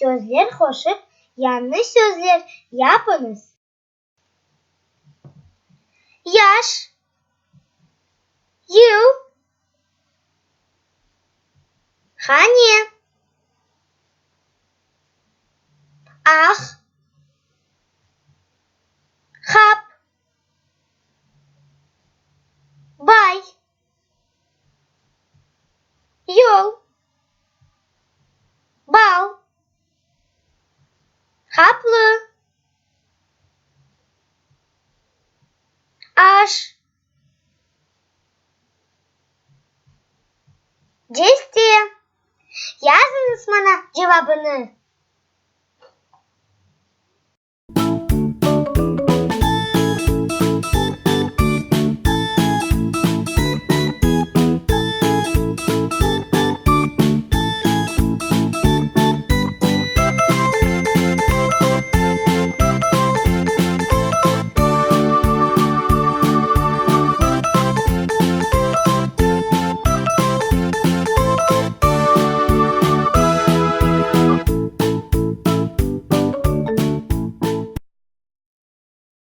Sözler qoşıp, yañı sözler yapıñız. Yaş, yıl, hane, ah, hap, bay, yol, bal, haplı, aş, ceste. Yazıñız maña cevabını.